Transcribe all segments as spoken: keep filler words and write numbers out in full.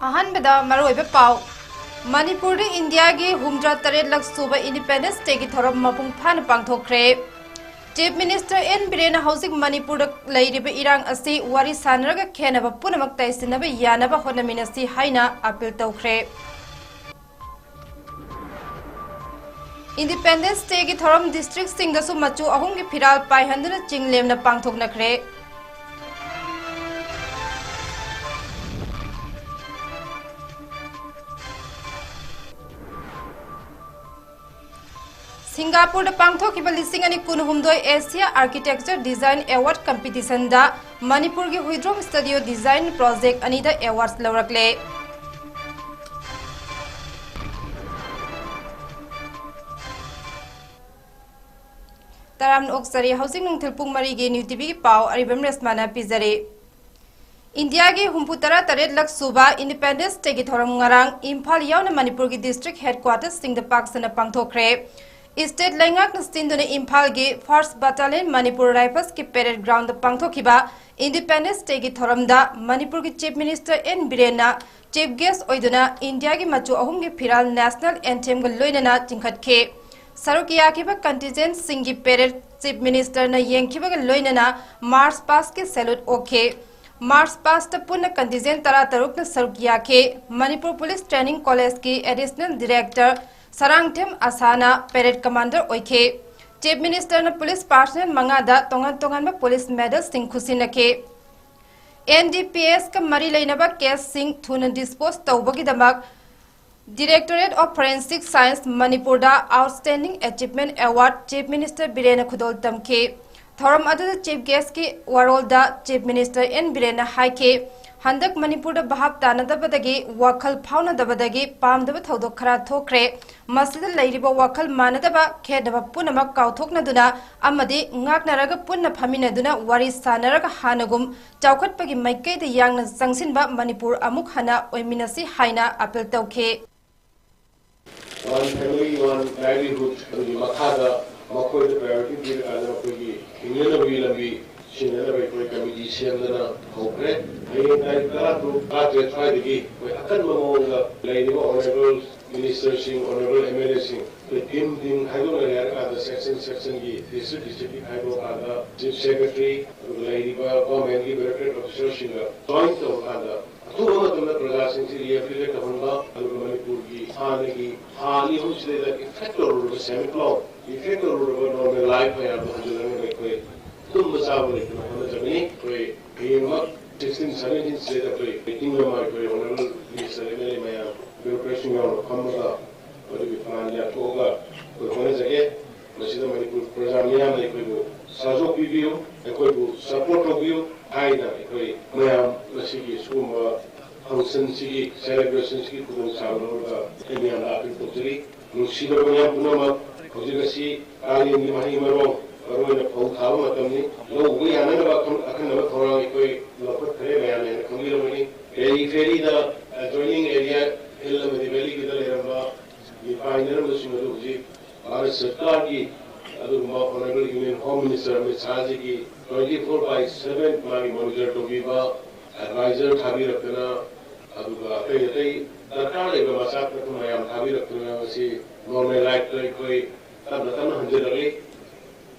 ꯑꯍꯥꯟꯕꯗ ꯃꯔꯨꯑꯣꯏꯕ ꯄꯥꯎ꯫ ꯃꯅꯤꯄꯨꯔꯗ ꯏꯟꯗꯤꯌꯥꯒꯤ ꯍꯨꯝꯐꯨꯇꯔꯦꯠꯂꯛ ꯁꯨꯕ Independence Dayꯒꯤ ꯊꯧꯔꯝ ꯃꯄꯨꯡ ꯐꯥꯅ ꯄꯥꯡꯊꯣꯛꯈ꯭ꯔꯦ꯫ Chief Minister N ꯕꯤꯔꯦꯟꯅ ꯍꯧꯖꯤꯛ ꯃꯅꯤꯄꯨꯔꯗ ꯂꯩꯔꯤꯕ ꯏꯔꯥꯡ ꯑꯁꯤ ꯋꯥꯔꯤ ꯁꯥꯟꯅꯔꯒ ꯈꯦꯟꯅꯕ ꯄꯨꯝꯅꯃꯛ ꯇꯩꯁꯤꯟꯅꯕ ꯌꯥꯅꯕ ꯍꯣꯠꯅꯃꯤꯟꯅꯁꯤ ꯍꯥꯏꯅ appeal ꯇꯧꯈ꯭ꯔꯦ꯫ Independence Dayꯒꯤ ꯊꯧꯔꯝ districtꯁꯤꯡꯗꯁꯨ ꯃꯆꯨ ꯑꯍꯨꯝꯒꯤ ꯐꯤꯔꯥꯜ ꯄꯥꯏꯍꯟꯗꯨꯅ ꯆꯤꯡ ꯂꯦꯝꯅ ꯄꯥꯡꯊꯣꯛꯅꯈ꯭ꯔꯦ꯫ ꯁꯤꯡꯒꯥꯄꯨꯔꯗ ꯄꯥꯡꯊꯣꯛꯈꯤꯕ ꯂꯤꯁꯤꯡ ꯑꯅꯤ ꯀꯨꯟꯍꯨꯝꯗꯣꯏ Asia Architecture Design Award Competitionꯗ ꯃꯅꯤꯄꯨꯔꯒꯤ ꯍꯨꯏꯗ꯭ꯔꯣꯝ Studio Design Project ꯑꯅꯤꯗ awards ꯂꯧꯔꯛꯂꯦ꯫ ꯇꯔꯥꯝꯅ ꯑꯣꯛꯆꯔꯤ꯫ ꯍꯧꯖꯤꯛ ꯅꯨꯡꯊꯤꯜ ꯄꯨꯡ ꯃꯔꯤꯒꯤ New TVꯒꯤ ꯄꯥꯎ ꯑꯔꯤꯕꯝ ꯔꯦꯁꯃꯥꯅ ꯄꯤꯖꯔꯤ꯫ ꯏꯟꯗꯤꯌꯥꯒꯤ ꯍꯨꯝꯐꯨꯇꯔꯥ ꯇꯔꯦꯠꯂꯛ ꯁꯨꯕ Independence Dayꯒꯤ ꯊꯧꯔꯝ ꯉꯔꯥꯡ ꯏꯝꯐꯥꯜ ꯌꯥꯎꯅ ꯃꯅꯤꯄꯨꯔꯒꯤ district headquartersꯁꯤꯡꯗ ꯄꯥꯛ ꯁꯟꯅ ꯄꯥꯡꯊꯣꯛꯈ꯭ꯔꯦ꯫ State ꯂꯩꯉꯥꯛꯅ ꯁꯤꯟꯗꯨꯅ ꯏꯝꯐꯥꯜꯒꯤ First Battalion Manipur Riflesꯀꯤ parade groundꯗ ꯄꯥꯡꯊꯣꯛꯈꯤꯕ Independence Dayꯒꯤ ꯊꯧꯔꯝꯗ ꯃꯅꯤꯄꯨꯔꯒꯤ Chief Minister N ꯕꯤꯔꯦꯟꯅ chief guest ꯑꯣꯏꯗꯨꯅ ꯏꯟꯗꯤꯌꯥꯒꯤ ꯃꯆꯨ ꯑꯍꯨꯝꯒꯤ ꯐꯤꯔꯥꯜ national anthemꯒ ꯂꯣꯏꯅꯅ ꯆꯤꯡꯈꯠꯈꯤ꯫ ꯁꯔꯨꯛ ꯌꯥꯈꯤꯕ contingentꯁꯤꯡꯒꯤ parade Chief Ministerꯅ ꯌꯦꯡꯈꯤꯕꯒ ꯂꯣꯏꯅꯅ march pastꯀꯤ salute ꯑꯣꯛꯈꯤ꯫ March pastꯇ ꯄꯨꯟꯅ contingent ꯇꯔꯥꯇꯔꯨꯛꯅ ꯁꯔꯨꯛ ꯌꯥꯈꯤ꯫ Manipur Police Training Collegeꯀꯤ Additional Director Sarangthem ꯑꯁꯥꯅ parade commander ꯑꯣꯏꯈꯤ꯫ Chief Ministerꯅ police personnel ꯃꯉꯥꯗ ꯇꯣꯉꯥꯟ ꯇꯣꯉꯥꯟꯕ police medalꯁꯤꯡ ꯈꯨꯠꯁꯤꯟꯅꯈꯤ꯫ NDPSꯀ ꯃꯔꯤ ꯂꯩꯅꯕ caseꯁꯤꯡ ꯊꯨꯅ dispose ꯇꯧꯕꯒꯤꯗꯃꯛ Directorate of Forensic Science ꯃꯅꯤꯄꯨꯔꯗ Outstanding Achievement Award Chief Minister ꯕꯤꯔꯦꯟꯅ ꯈꯨꯗꯣꯜ ꯇꯝꯈꯤ꯫ ꯊꯧꯔꯝ ꯑꯗꯨꯗ chief guestꯀꯤ ꯋꯥꯔꯣꯜꯗ Chief Minister N ꯕꯤꯔꯦꯟꯅ ꯍꯥꯏꯈꯤ, ꯍꯟꯗꯛ ꯃꯅꯤꯄꯨꯔꯗ ꯚꯥꯞ ꯇꯥꯅꯗꯕꯗꯒꯤ, ꯋꯥꯈꯜ ꯐꯥꯎꯅꯗꯕꯗꯒꯤ ꯄꯥꯝꯗꯕ ꯊꯧꯗꯣꯛ ꯈꯔ ꯊꯣꯛꯈ꯭ꯔꯦ꯫ ꯃꯁꯤꯗ ꯂꯩꯔꯤꯕ ꯋꯥꯈꯜ ꯃꯥꯟꯅꯗꯕ, ꯈꯦꯠꯅꯕ ꯄꯨꯝꯅꯃꯛ ꯀꯥꯎꯊꯣꯛꯅꯗꯨꯅ ꯑꯃꯗꯤ ꯉꯥꯛꯅꯔꯒ ꯄꯨꯟꯅ ꯐꯝꯃꯤꯟꯅꯗꯨꯅ ꯋꯥꯔꯤ ꯁꯥꯟꯅꯔꯒ ꯍꯥꯟꯅꯒꯨꯝ ꯆꯥꯎꯈꯠꯄꯒꯤ ꯃꯥꯏꯀꯩꯗ ꯌꯥꯡꯅ ꯆꯪꯁꯤꯟꯕ ꯃꯅꯤꯄꯨꯔ ꯑꯃꯨꯛ ꯍꯟꯅ ꯑꯣꯏꯃꯤꯟꯅꯁꯤ ꯍꯥꯏꯅ appeal ꯇꯧꯈꯤ꯫ One family, one livelihood ꯑꯗꯨꯒꯤ ꯃꯈꯥꯗ ꯃꯈꯣꯏꯗ priority ꯄꯤꯔꯀꯥꯟꯗ ꯃꯈꯣꯏꯒꯤ ꯍꯤꯡꯅꯅꯕꯒꯤ ꯂꯝꯕꯤ ꯁꯤꯟꯅꯅꯕ ꯑꯩꯈꯣꯏ ꯀꯃꯤꯇꯤ ꯁꯦꯝꯗꯅ ꯍꯧꯈ꯭ꯔꯦ꯫ ꯍꯌꯦꯡ ꯇꯥꯔꯤꯛ ꯇꯔꯥ ꯇꯔꯨꯛ, ꯇꯔꯥ ꯇꯔꯦꯠ ꯁ꯭ꯋꯥꯏꯗꯒꯤ ꯑꯩꯈꯣꯏ ꯑꯀꯟꯕ ꯃꯑꯣꯡꯗ ꯂꯩꯔꯤꯕ honourable ministerꯁꯤꯡ, honourable MLAꯁꯤꯡ, ꯑꯩꯈꯣꯏ team team ꯈꯥꯏꯗꯣꯛꯅꯔꯦ ꯍꯥꯏꯔꯀꯥꯟꯗ section sectionꯒꯤ, district districtꯀꯤ ꯈꯥꯏꯗꯣꯛꯑꯀꯥꯟꯗ chief secretary ꯑꯗꯨꯒ ꯂꯩꯔꯤꯕ governmentꯀꯤ bureaucrat officerꯁꯤꯡꯒ join ꯇꯧꯔꯀꯥꯟꯗ ꯑꯊꯨꯕ ꯃꯇꯝꯗ ꯄ꯭ꯔꯖꯥꯁꯤꯡꯁꯤ rehabilitate ꯇꯧꯍꯟꯕ, ꯑꯗꯨꯒ ꯃꯅꯤꯄꯨꯔꯒꯤ ꯍꯥꯟꯅꯒꯤ ꯊꯥ ꯑꯅꯤ ꯑꯍꯨꯝꯁꯤꯗ effect ꯇꯧꯔꯨꯔꯕ ꯁꯦꯟꯃꯤꯠꯂꯣꯟ, effect ꯇꯧꯔꯨꯔꯕ normal life ꯃꯌꯥꯝꯗꯣ ꯍꯟꯖꯤꯜꯂꯛꯅꯕ ꯑꯩꯈꯣꯏ ꯇꯨꯝꯕ ꯆꯥꯕ ꯂꯩꯇꯅ ꯍꯣꯠꯅꯖꯒꯅꯤ꯫ ꯑꯩꯈꯣꯏ ꯍꯌꯦꯡꯃꯛ sixteen seventeen ꯁꯤꯗ ꯑꯩꯈꯣꯏ meeting ꯑꯃ ꯑꯩꯈꯣꯏ honourable minister, MLA ꯃꯌꯥꯝ, bureaucratꯁꯤꯡ ꯌꯥꯎꯅ ꯐꯝꯃꯒ ꯃꯗꯨꯒꯤ plan ꯌꯥꯊꯣꯛꯑꯒ ꯑꯩꯈꯣꯏ ꯍꯣꯠꯅꯖꯒꯦ꯫ ꯃꯁꯤꯗ ꯃꯅꯤꯄꯨꯔ ꯄ꯭ꯔꯖꯥ ꯃꯤꯌꯥꯝꯅ ꯑꯩꯈꯣꯏꯕꯨ ꯁꯍꯖꯣꯒ ꯄꯤꯕꯤꯌꯨ, ꯑꯩꯈꯣꯏꯕꯨ support ꯇꯧꯕꯤꯌꯨ ꯍꯥꯏꯅ ꯑꯩꯈꯣꯏ ꯃꯌꯥꯝ ꯉꯁꯤꯒꯤ ꯁꯤꯒꯨꯝꯕ functionꯁꯤꯒꯤ, celebrationꯁꯤꯒꯤ ꯈꯨꯗꯣꯡꯆꯥꯕ ꯂꯧꯔꯒ ꯑꯩ ꯃꯌꯥꯝꯗ appeal ꯇꯧꯖꯔꯤ꯫ ꯅꯨꯡꯁꯤꯔꯕ ꯃꯌꯥꯝ ꯄꯨꯝꯅꯃꯛ, ꯍꯧꯖꯤꯛ ꯑꯁꯤ ꯀꯥꯂꯦꯟꯒꯤ ꯃꯍꯩ ꯃꯔꯣꯡ, ꯃꯔꯨꯑꯣꯏꯅ ꯐꯧ ꯊꯥꯕ ꯃꯇꯝꯅꯤ꯫ ꯂꯧ ꯎꯕ ꯌꯥꯅꯅꯕ ꯑꯈꯪ-, ꯑꯈꯟꯅꯕ ꯊꯧꯔꯥꯡ ꯑꯩꯈꯣꯏ ꯂꯧꯈꯠꯈ꯭ꯔꯦ, ꯃꯌꯥꯝꯅ ꯍꯦꯟꯅ ꯈꯪꯕꯤꯔꯝꯒꯅꯤ꯫ Peripheryꯗ adjoining area, hill ꯑꯃꯗꯤ valleyꯒꯤꯗ ꯂꯩꯔꯝꯕ ꯃꯤꯄꯥꯏꯅꯔꯝꯕꯁꯤꯡ ꯑꯗꯨ ꯍꯧꯖꯤꯛ ꯚꯥꯔꯠ ꯁꯔꯀꯥꯔꯒꯤ ꯑꯗꯨꯒꯨꯝꯕ honourable Union Home Minister Amit ꯁꯥꯍꯖꯤꯒꯤ twenty four by seven ꯃꯥꯒꯤ monitor ꯇꯧꯕꯤꯕ advisor ꯊꯥꯕꯤꯔꯛꯇꯅ, ꯑꯗꯨꯒ ꯑꯇꯩ ꯑꯇꯩ ꯗꯔꯀꯥꯔ ꯂꯩꯕ ꯃꯆꯥꯛ ꯃꯊꯨꯝ ꯃꯌꯥꯝ ꯊꯥꯕꯤꯔꯛꯇꯨꯅ ꯉꯁꯤ normal lifeꯇ ꯑꯩꯈꯣꯏ ꯇꯞꯅ ꯇꯞꯅ ꯍꯟꯖꯤꯜꯂꯛꯂꯤ꯫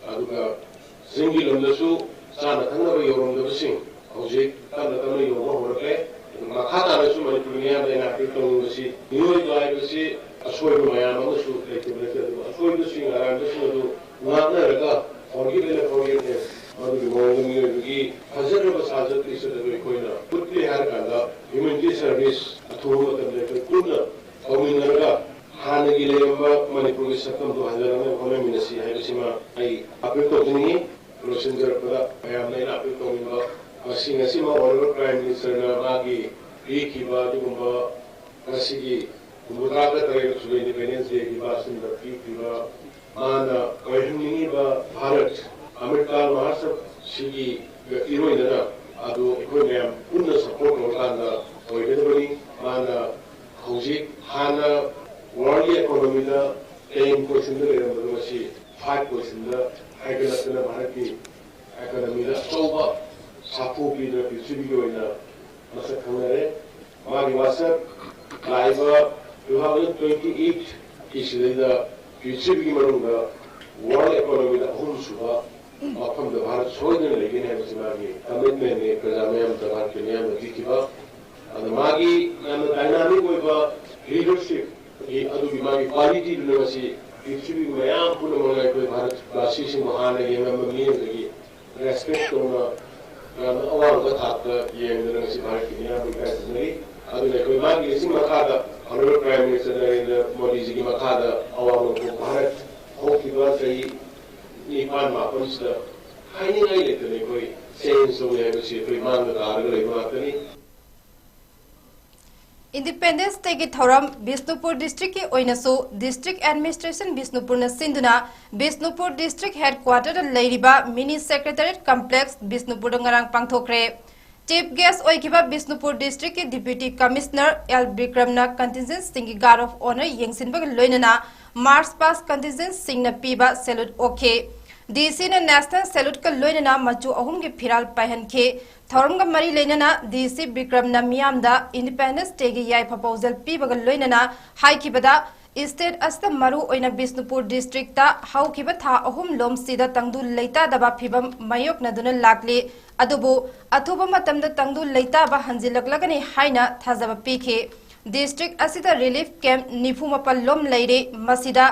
ꯑꯗꯨꯒ ꯆꯤꯡꯒꯤ ꯂꯝꯗꯁꯨ ꯆꯥꯅ ꯊꯛꯅꯕ ꯌꯧꯔꯝꯗꯕꯁꯤꯡ ꯍꯧꯖꯤꯛ ꯇꯞꯅ ꯇꯞꯅ ꯌꯧꯕ ꯍꯧꯔꯛꯂꯦ꯫ ꯑꯗꯨ ꯃꯈꯥ ꯇꯥꯅꯁꯨ ꯃꯅꯤꯄꯨꯔꯒꯤ ꯃꯤꯌꯥꯝꯗ ꯑꯩꯅ appeal ꯇꯧꯅꯤꯡꯕꯁꯤ, ꯃꯤꯑꯣꯏꯕ ꯍꯥꯏꯕꯁꯤ ꯑꯁꯣꯏꯕ ꯃꯌꯥꯝ ꯑꯃꯁꯨ ꯂꯩꯇꯕ ꯅꯠꯇꯦ꯫ ꯑꯗꯨꯕꯨ ꯑꯁꯣꯏꯕꯁꯤꯡ, ꯑꯔꯥꯟꯕꯁꯤꯡ ꯑꯗꯨ ꯉꯥꯛꯅꯔꯒ forgive and forgiveness, ꯃꯗꯨꯒꯤ ꯃꯑꯣꯡꯗ ꯃꯤꯑꯣꯏꯕꯒꯤ ꯐꯖꯈ꯭ꯔꯕ ꯁꯥꯖꯠ ꯂꯤꯆꯠ ꯑꯗꯨ ꯑꯩꯈꯣꯏꯅ ꯎꯠꯂꯦ ꯍꯥꯏꯔ ꯀꯥꯟꯗ humanity service ꯑꯊꯨꯕ ꯃꯇꯝꯗ ꯑꯩꯈꯣꯏ ꯄꯨꯟꯅ ꯇꯧꯃꯤꯟꯅꯔꯒ ꯍꯥꯟꯅꯒꯤ ꯂꯩꯔꯝꯕ ꯃꯅꯤꯄꯨꯔꯒꯤ ꯁꯛꯇꯝꯗꯨ ꯍꯟꯖꯤꯜꯂꯛꯅꯕ ꯍꯣꯠꯅꯃꯤꯟꯅꯁꯤ ꯍꯥꯏꯕꯁꯤꯃ ꯑꯩ appeal ꯇꯧꯖꯅꯤꯡꯏ꯫ ꯂꯣꯏꯁꯤꯟꯖꯔꯛꯄꯗ ꯃꯌꯥꯝꯗ ꯑꯩꯅ appeal ꯇꯧꯅꯤꯡꯕ, ꯉꯁꯤ, ꯉꯁꯤꯃꯛ honourable Prime Ministerꯅ ꯃꯥꯒꯤ ꯄꯤꯈꯤꯕ ꯑꯗꯨꯒꯨꯝꯕ ꯉꯁꯤꯒꯤ ꯍꯨꯝꯐꯨꯇꯔꯥꯒ ꯇꯔꯦꯠ ꯁꯨꯕ Independence Dayꯒꯤ ꯚꯥꯁꯟꯗ ꯄꯤꯈꯤꯕ, ꯃꯥꯅ ꯑꯣꯏꯍꯟꯅꯤꯡꯉꯤꯕ ꯚꯥꯔꯠ ꯑꯃ꯭ꯔꯤꯠꯀꯥꯜ ꯃꯍꯥꯁꯕꯁꯤꯒꯤ ꯏꯔꯣꯏꯅꯅ ꯑꯗꯨ ꯑꯩꯈꯣꯏ ꯃꯌꯥꯝ ꯄꯨꯟꯅ support ꯇꯧꯔꯀꯥꯟꯗ ꯑꯣꯏꯒꯗꯕꯅꯤ꯫ ꯃꯥꯅ ꯍꯧꯖꯤꯛ ꯍꯥꯟꯅ worldꯒꯤ economyꯗ ten positionꯗ ꯂꯩꯔꯝꯕꯗꯣ ꯉꯁꯤ five positionꯗ ꯍꯥꯏꯒꯠꯂꯛꯇꯅ ꯚꯥꯔꯠꯀꯤ Economy ꯗ ꯑꯆꯧꯕ ꯁꯥꯐꯨ ꯄꯤꯗꯨꯅ ꯄ꯭ꯔꯤꯊꯤꯕꯤꯒꯤ ꯑꯣꯏꯅ ꯃꯁꯛ ꯈꯪꯅꯔꯦ꯫ ꯃꯥꯒꯤ ꯋꯥꯁꯛ ꯂꯥꯛꯏꯕ two thousand twenty eight ꯀꯤ ꯁꯤꯗꯩꯗ ꯄ꯭ꯔꯤꯊꯤꯕꯤꯒꯤ ꯃꯅꯨꯡꯗ world economy ꯗ ꯑꯍꯨꯝꯁꯨꯕ ꯃꯐꯝꯗ ꯚꯥꯔꯠ ꯁꯣꯏꯗꯅ ꯂꯩꯒꯅꯤ ꯍꯥꯏꯕꯁꯤ ꯃꯥꯒꯤ commitment ꯅꯤ, ꯄ꯭ꯔꯖꯥ ꯃꯌꯥꯝꯗ, ꯚꯥꯔꯠꯀꯤ ꯃꯤꯌꯥꯝꯅ ꯄꯤꯈꯤꯕ꯫ ꯑꯗ ꯃꯥꯒꯤ ꯌꯥꯝꯅ dynamic ꯑꯣꯏꯕ leadership ꯒꯤ ꯑꯗꯨꯒꯤ ꯃꯥꯒꯤ quality ꯗꯨꯅ ꯉꯁꯤ ꯄ꯭ꯔꯤꯊꯤꯕꯤ ꯃꯌꯥꯝ ꯄꯨꯝꯅꯃꯛꯅ ꯑꯩꯈꯣꯏ ꯚꯥꯔꯠ ꯚꯥꯁꯤꯁꯤꯡꯕꯨ ꯍꯥꯟꯅ ꯌꯦꯡꯉꯝꯕ ꯃꯤꯑꯣꯏꯗꯒꯤ respect ꯇꯧꯅ ꯌꯥꯝꯅ ꯑꯋꯥꯡꯕ ꯊꯥꯛꯇ ꯌꯦꯡꯗꯨꯅ ꯉꯁꯤ ꯚꯥꯔꯠꯀꯤ ꯃꯤꯌꯥꯝꯕꯨ ꯏꯀꯥꯏ ꯈꯨꯝꯅꯔꯤ꯫ ꯑꯗꯨꯅ ꯑꯩꯈꯣꯏ ꯃꯥꯒꯤ ꯂꯤꯁꯤꯡ ꯃꯈꯥꯗ Honorable Prime Minister ꯅꯔꯦꯟꯗ꯭ꯔ ꯃꯣꯗꯤꯖꯤꯒꯤ ꯃꯈꯥꯗ ꯑꯋꯥꯡ ꯅꯣꯡꯄꯣꯛ ꯚꯥꯔꯠ ꯍꯧꯈꯤꯕ ꯆꯍꯤ ꯅꯤꯄꯥꯟ ꯃꯥꯄꯟꯁꯤꯗ ꯍꯥꯏꯅꯤꯡꯉꯥꯏ ꯂꯩꯇꯅ ꯑꯩꯈꯣꯏ change ꯇꯧꯏ ꯍꯥꯏꯕꯁꯤ ꯑꯩꯈꯣꯏ ꯃꯥꯡꯗ ꯇꯥꯔꯒ ꯂꯩꯕ ꯉꯥꯛꯇꯅꯤ꯫ Independence Day ꯒꯤ ꯊꯧꯔꯝ ꯕꯤꯁꯅꯨꯄꯨꯔ district ꯀꯤ ꯑꯣꯏꯅꯁꯨ District Administration ꯕꯤꯁꯅꯨꯄꯨꯔꯅ ꯁꯤꯟꯗꯨꯅ ꯕꯤꯁꯅꯨꯄꯨꯔ district headquarter ꯗ ꯂꯩꯔꯤꯕ mini secretariat complex ꯕꯤꯁꯅꯨꯄꯨꯔꯗ ꯉꯔꯥꯡ ꯄꯥꯡꯊꯣꯛꯈ꯭ꯔꯦ꯫ Chief guest ꯑꯣꯏꯈꯤꯕ ꯕꯤꯁꯅꯨꯄꯨꯔ district ꯀꯤ Deputy Commissioner ꯑꯦꯜ ꯕꯤꯀ꯭ꯔꯝꯅ contingent ꯁꯤꯡꯒꯤ guard of honour ꯌꯦꯡꯁꯤꯟꯕꯒ ꯂꯣꯏꯅꯅ march past contingent ꯁꯤꯡꯅ ꯄꯤꯕ salute ꯑꯣꯛꯈꯤ꯫ DC ꯅ national salute ꯀ ꯂꯣꯏꯅꯅ ꯃꯆꯨ ꯑꯍꯨꯝꯒꯤ ꯐꯤꯔꯥꯜ ꯄꯥꯏꯍꯟꯈꯤ꯫ ꯊꯧꯔꯝꯒ ꯃꯔꯤ ꯂꯩꯅꯅ DC ꯕꯤꯀ꯭ꯔꯝꯅ ꯃꯤꯌꯥꯝꯗ Independence Day ꯒꯤ ꯌꯥꯏꯐ ꯄꯥꯎꯖꯦꯜ ꯄꯤꯕꯒ ꯂꯣꯏꯅꯅ ꯍꯥꯏꯈꯤꯕꯗ, state ꯑꯁꯤꯗ ꯃꯔꯨ ꯑꯣꯏꯅ ꯕꯤꯁꯅꯨꯄꯨꯔ district ꯇ ꯍꯧꯈꯤꯕ ꯊꯥ ꯑꯍꯨꯝ ꯂꯣꯝꯁꯤꯗ ꯇꯪꯗꯨ ꯂꯩꯇꯥꯗꯕ ꯐꯤꯚꯝ ꯃꯥꯌꯣꯛꯅꯗꯨꯅ ꯂꯥꯛꯂꯤ꯫ ꯑꯗꯨꯕꯨ ꯑꯊꯨꯕ ꯃꯇꯝꯗ ꯇꯪꯗꯨ ꯂꯩꯇꯥꯕ ꯍꯟꯖꯤꯜꯂꯛꯂꯒꯅꯤ ꯍꯥꯏꯅ ꯊꯥꯖꯕ ꯄꯤꯈꯤ꯫ District ꯑꯁꯤꯗ relief camp ꯅꯤꯐꯨ ꯃꯥꯄꯜ ꯂꯣꯝ ꯂꯩꯔꯤ꯫ ꯃꯁꯤꯗ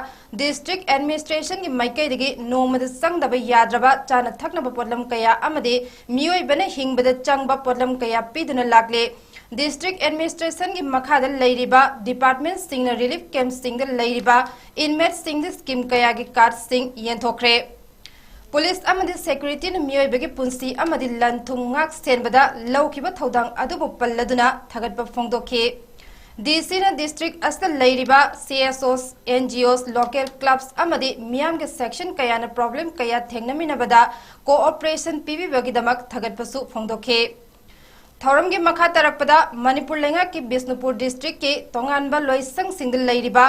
District Administration ꯒꯤ ꯃꯥꯏꯀꯩꯗꯒꯤ ꯅꯣꯡꯃꯗ ꯆꯪꯗꯕ ꯌꯥꯗ꯭ꯔꯕ ꯆꯥꯅ ꯊꯛꯅꯕ ꯄꯣꯠꯂꯝ ꯀꯌꯥ ꯑꯃꯗꯤ ꯃꯤꯑꯣꯏꯕꯅ ꯍꯤꯡꯕꯗ ꯆꯪꯕ ꯄꯣꯠꯂꯝ ꯀꯌꯥ ꯄꯤꯗꯨꯅ ꯂꯥꯛꯂꯤ꯫ District Administration ꯒꯤ ꯃꯈꯥꯗ ꯂꯩꯔꯤꯕ department ꯁꯤꯡꯅ relief camp ꯁꯤꯡꯗ ꯂꯩꯔꯤꯕ inmate ꯁꯤꯡꯗ scheme ꯀꯌꯥꯒꯤ card ꯁꯤꯡ ꯌꯦꯟꯊꯣꯛꯈ꯭ꯔꯦ꯫ Police ꯑꯃꯗꯤ security ꯅ ꯃꯤꯑꯣꯏꯕꯒꯤ ꯄꯨꯟꯁꯤ ꯑꯃꯗꯤ ꯂꯟ ꯊꯨꯝ ꯉꯥꯛ ꯁꯦꯟꯕꯗ ꯂꯧꯈꯤꯕ ꯊꯧꯗꯥꯡ ꯑꯗꯨꯕꯨ ꯄꯜꯂꯗꯨꯅ ꯊꯥꯒꯠꯄ ꯐꯣꯡꯗꯣꯛꯈꯤ꯫ DC ꯅ district ꯑꯁꯤꯗ ꯂꯩꯔꯤꯕ CSOs, NGOs, local clubs ꯑꯃꯗꯤ ꯃꯤꯌꯥꯝꯒꯤ section ꯀꯌꯥꯅ problem ꯀꯌꯥ ꯊꯦꯡꯅꯃꯤꯟꯅꯕꯗ cooperation ꯄꯤꯕꯤꯕꯒꯤꯗꯃꯛ ꯊꯥꯒꯠꯄꯁꯨ ꯐꯣꯡꯗꯣꯛꯈꯤ꯫ ꯊꯧꯔꯝꯒꯤ ꯃꯈꯥ ꯇꯥꯔꯛꯄꯗ ꯃꯅꯤꯄꯨꯔ ꯂꯩꯉꯥꯛꯀꯤ ꯕꯤꯁꯅꯨꯄꯨꯔ district ꯀꯤ ꯇꯣꯉꯥꯟꯕ ꯂꯣꯏꯁꯪꯁꯤꯡꯗ ꯂꯩꯔꯤꯕ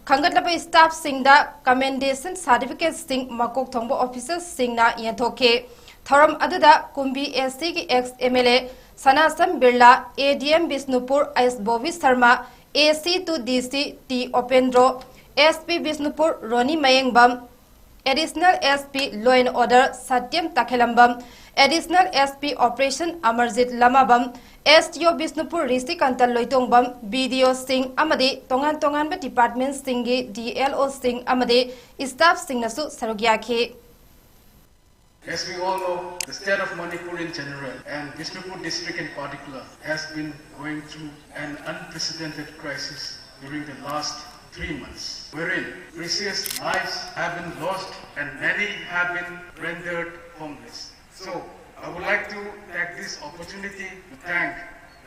ꯈꯟꯒꯠꯂꯕ staff ꯁꯤꯡꯗ commendation certificate ꯁꯤꯡ ꯃꯀꯣꯛ ꯊꯣꯡꯕ officers ꯁꯤꯡꯅ ꯌꯦꯟꯊꯣꯛꯈꯤ꯫ ꯊꯧꯔꯝ ꯑꯗꯨꯗ ꯀꯨꯝꯕꯤ ꯑꯦꯁ ꯁꯤꯒꯤ ex M L A Sanasam Birla, A D M Bishnupur H Bobby Sharma, A C to D C T Upendro, S P Bishnupur Roni Mayengbam, additional S P law and order Satyam Takhellambam, additional S P operation Amarjit Lamabam, S D O Bishnupur ꯔꯤꯁꯤꯀꯥꯟꯇ Loitongbam, B ꯗꯤ ꯑꯣꯁꯤꯡ ꯑꯃꯗꯤ ꯇꯣꯉꯥꯟ ꯇꯣꯉꯥꯟꯕ ꯗꯤꯄꯥꯔꯠꯃꯦꯟꯠꯁꯤꯡꯒꯤ D L ꯑꯣꯁꯤꯡ ꯑꯃꯗꯤ ꯁ꯭ꯇꯥꯐꯁꯤꯡꯅꯁꯨ ꯁꯔꯨꯛ ꯌꯥꯈꯤ꯫ As we all know, the state of Manipur in general and Bishnupur district in particular has been going through an unprecedented crisis during the last three months, wherein precious lives have been lost and many have been rendered homeless. So, I would like to take this opportunity to thank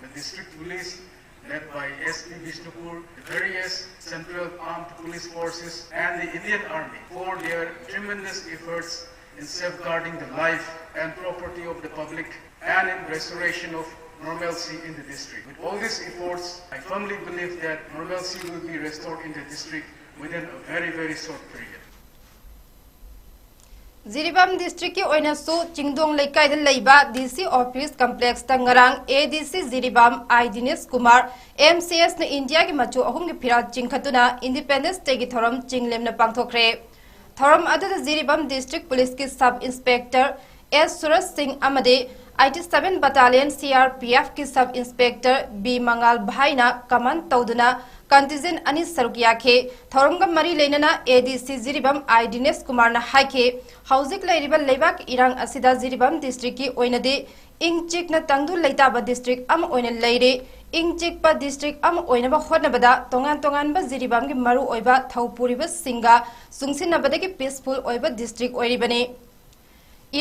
the district police led by S P Bishnupur, the various Central Armed Police Forces, and the Indian Army for their tremendous efforts in safeguarding the life and property of the public and in restoration of normalcy in the district. With all these efforts, I firmly believe that normalcy will be restored in the district within a very, very short period. Jiribam ꯗꯤꯁꯇ꯭ꯔꯤꯛꯀꯤ ꯑꯣꯏꯅꯁꯨ ꯆꯤꯡꯗꯣꯡ ꯂꯩꯀꯥꯏꯗ ꯂꯩꯕ ꯗꯤ ꯁꯤ office ꯀꯝꯄ꯭ꯂꯦꯛꯁꯇ ꯉꯔꯥꯡ ꯑꯦ ꯗꯤ ꯁꯤ ꯖꯤꯔꯤꯕꯥꯝ ꯑꯥꯏ ꯗꯤꯅꯦꯁ Kumar, M C ꯑꯦꯁꯅ ꯏꯟꯗꯤꯌꯥꯒꯤ ꯃꯆꯨ ꯑꯍꯨꯝꯒꯤ ꯐꯤꯔꯥꯜ ꯆꯤꯡꯈꯠꯇꯨꯅ ꯏꯟꯗꯤꯄꯦꯟꯗꯦꯟꯁ ꯗꯦꯒꯤ ꯊꯧꯔꯝ ꯆꯤꯡꯂꯦꯝꯅ ꯄꯥꯡꯊꯣꯛꯈ꯭ꯔꯦ꯫ ꯊꯧꯔꯝ ꯑꯗꯨꯗ ꯖꯤꯔꯤꯕꯥꯝ ꯗꯤꯁꯇ꯭ꯔꯤꯛ ꯄꯨꯂꯤꯁꯀꯤ sub inspector S Suraj Singh ꯑꯃꯗꯤ eighty seven battalion C R P ꯑꯦꯐꯀꯤ ꯁꯕ ꯏꯟꯁꯄꯦꯛꯇꯔ ꯕꯤ ꯃꯉꯥꯜ ꯚꯥꯏꯅ ꯀꯃꯥꯟ ꯇꯧꯗꯨꯅ ꯀꯟꯇꯤꯟꯖꯦꯟ ꯑꯅꯤ ꯁꯔꯨꯛ ꯌꯥꯈꯤ꯫ ꯊꯧꯔꯝꯒ ꯃꯔꯤ ꯂꯩꯅꯅ ꯑꯦ ꯗꯤ ꯁꯤ ꯖꯤꯔꯤꯕꯥꯝ ꯑꯥꯏ ꯗꯤꯅꯦꯁ ꯀꯨꯃꯥꯔꯅ ꯍꯥꯏꯈꯤ, ꯍꯧꯖꯤꯛ ꯂꯩꯔꯤꯕ ꯂꯩꯕꯥꯛꯀꯤ ꯏꯔꯥꯡ ꯑꯁꯤꯗ ꯖꯤꯔꯤꯕꯥꯝ ꯗꯤꯁꯇ꯭ꯔꯤꯛꯀꯤ ꯑꯣꯏꯅꯗꯤ ꯏꯪ ꯆꯤꯛꯅ ꯇꯪꯗꯨ ꯂꯩꯇꯥꯕ ꯗꯤꯁꯇ꯭ꯔꯤꯛ ꯑꯃ ꯑꯣꯏꯅ ꯂꯩꯔꯤ꯫ ꯏꯪ ꯆꯤꯛꯄ ꯗꯤꯁꯇ꯭ꯔꯤꯛ ꯑꯃ ꯑꯣꯏꯅꯕ ꯍꯣꯠꯅꯕꯗ ꯇꯣꯉꯥꯟ ꯇꯣꯉꯥꯟꯕ ꯖꯤꯔꯤꯕꯥꯝꯒꯤ ꯃꯔꯨ ꯑꯣꯏꯕ ꯊꯧ ꯄꯨꯔꯤꯕꯁꯤꯡꯒ ꯆꯨꯡꯁꯤꯟꯅꯕꯗꯒꯤ ꯄꯤꯁꯐꯨꯜ ꯑꯣꯏꯕ ꯗꯤꯁꯇ꯭ꯔꯤꯛ ꯑꯣꯏꯔꯤꯕꯅꯤ꯫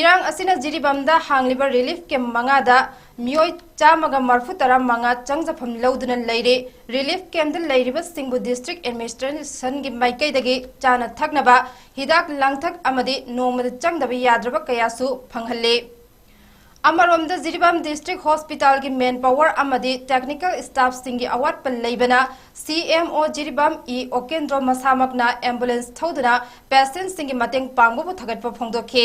ꯏꯔꯥꯡ ꯑꯁꯤꯅ ꯖꯤꯔꯤꯕꯥꯝꯗ ꯍꯥꯡꯂꯤꯕ ꯔꯤꯂꯤꯐ ꯀꯦꯝꯞ ꯃꯉꯥꯗ ꯃꯤꯑꯣꯏ ꯆꯥꯝꯃꯒ ꯃꯔꯐꯨ ꯇꯔꯥ ꯃꯉꯥ ꯆꯪꯖꯐꯝ ꯂꯧꯗꯨꯅ ꯂꯩꯔꯤ꯫ ꯔꯤꯂꯤꯐ ꯀꯦꯝꯞꯇ ꯂꯩꯔꯤꯕꯁꯤꯡꯕꯨ ꯗꯤꯁꯇ꯭ꯔꯤꯛ ꯑꯦꯗꯃꯤꯅꯤꯁꯇ꯭ꯔꯦꯁꯟꯒꯤ ꯃꯥꯏꯀꯩꯗꯒꯤ ꯆꯥꯅ ꯊꯛꯅꯕ, ꯍꯤꯗꯥꯛ ꯂꯥꯡꯊꯛ ꯑꯃꯗꯤ ꯅꯣꯡꯃꯗ ꯆꯪꯗꯕ ꯌꯥꯗ꯭ꯔꯕ ꯀꯌꯥꯁꯨ ꯐꯪꯍꯜꯂꯤ꯫ ꯑꯃꯔꯣꯝꯗ ꯖꯤꯔꯤꯕꯥꯝ ꯗꯤꯁꯇ꯭ꯔꯤꯛ ꯍꯣꯁꯄꯤꯇꯥꯜꯒꯤ ꯃꯦꯟ ꯄꯥꯋꯔ ꯑꯃꯗꯤ ꯇꯦꯛꯅꯤꯀꯦꯜ ꯁ꯭ꯇꯥꯐꯁꯤꯡꯒꯤ ꯑꯋꯥꯠꯄ ꯂꯩꯕꯅ ꯁꯤ M O Jiribam E ꯑꯣꯀꯦꯟꯗ꯭ꯔꯣ ꯃꯁꯥꯃꯛꯅ ambulance ꯊꯧꯗꯨꯅ ꯄꯦꯁꯦꯟꯠꯁꯤꯡꯒꯤ ꯃꯇꯦꯡ ꯄꯥꯡꯕꯕꯨ ꯊꯥꯒꯠꯄ ꯐꯣꯡꯗꯣꯛꯈꯤ꯫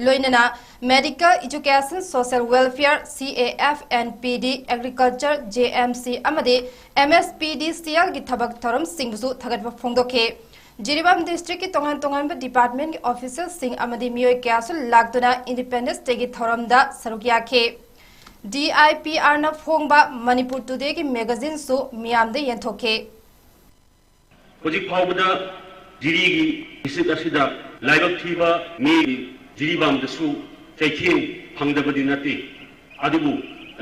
ꯂꯣꯏꯅꯅ Medical, Education, Social Welfare, C A F and P D, Agriculture, J M C ꯑꯃꯗꯤ M S P D C L ꯒꯤ ꯊꯕꯛ ꯊꯧꯔꯝꯁꯤꯡꯕꯨꯁꯨ ꯊꯥꯒꯠꯄ ꯐꯣꯡꯗꯣꯛꯈꯤ꯫ ꯖꯤꯔꯤꯕꯥꯝ district ꯀꯤ ꯇꯣꯉꯥꯟ ꯇꯣꯉꯥꯟꯕ department ꯀꯤ official ꯁꯤꯡ ꯑꯃꯗꯤ ꯃꯤꯑꯣꯏ ꯀꯌꯥꯁꯨ ꯂꯥꯛꯇꯨꯅ Independence Day ꯒꯤ ꯊꯧꯔꯝꯗ ꯁꯔꯨꯛ ꯌꯥꯈꯤ꯫ D I P R ꯅ ꯐꯣꯡꯕ Manipur Today ꯒꯤ magazine ꯁꯨ ꯃꯤꯌꯥꯝꯗ ꯌꯦꯟꯊꯣꯛꯈꯤ꯫ ꯍꯧꯖꯤꯛ ꯐꯥꯎꯕꯗ ꯖꯤꯔꯤꯒꯤ district ꯑꯁꯤꯗ ꯂꯥꯏꯕꯛ ꯊꯤꯕ ꯃꯤ ꯖꯤꯔꯤꯕꯥꯝꯗꯁꯨ ꯆꯩꯊꯦꯡ ꯐꯪꯗꯕꯗꯤ ꯅꯠꯇꯦ꯫ ꯑꯗꯨꯕꯨ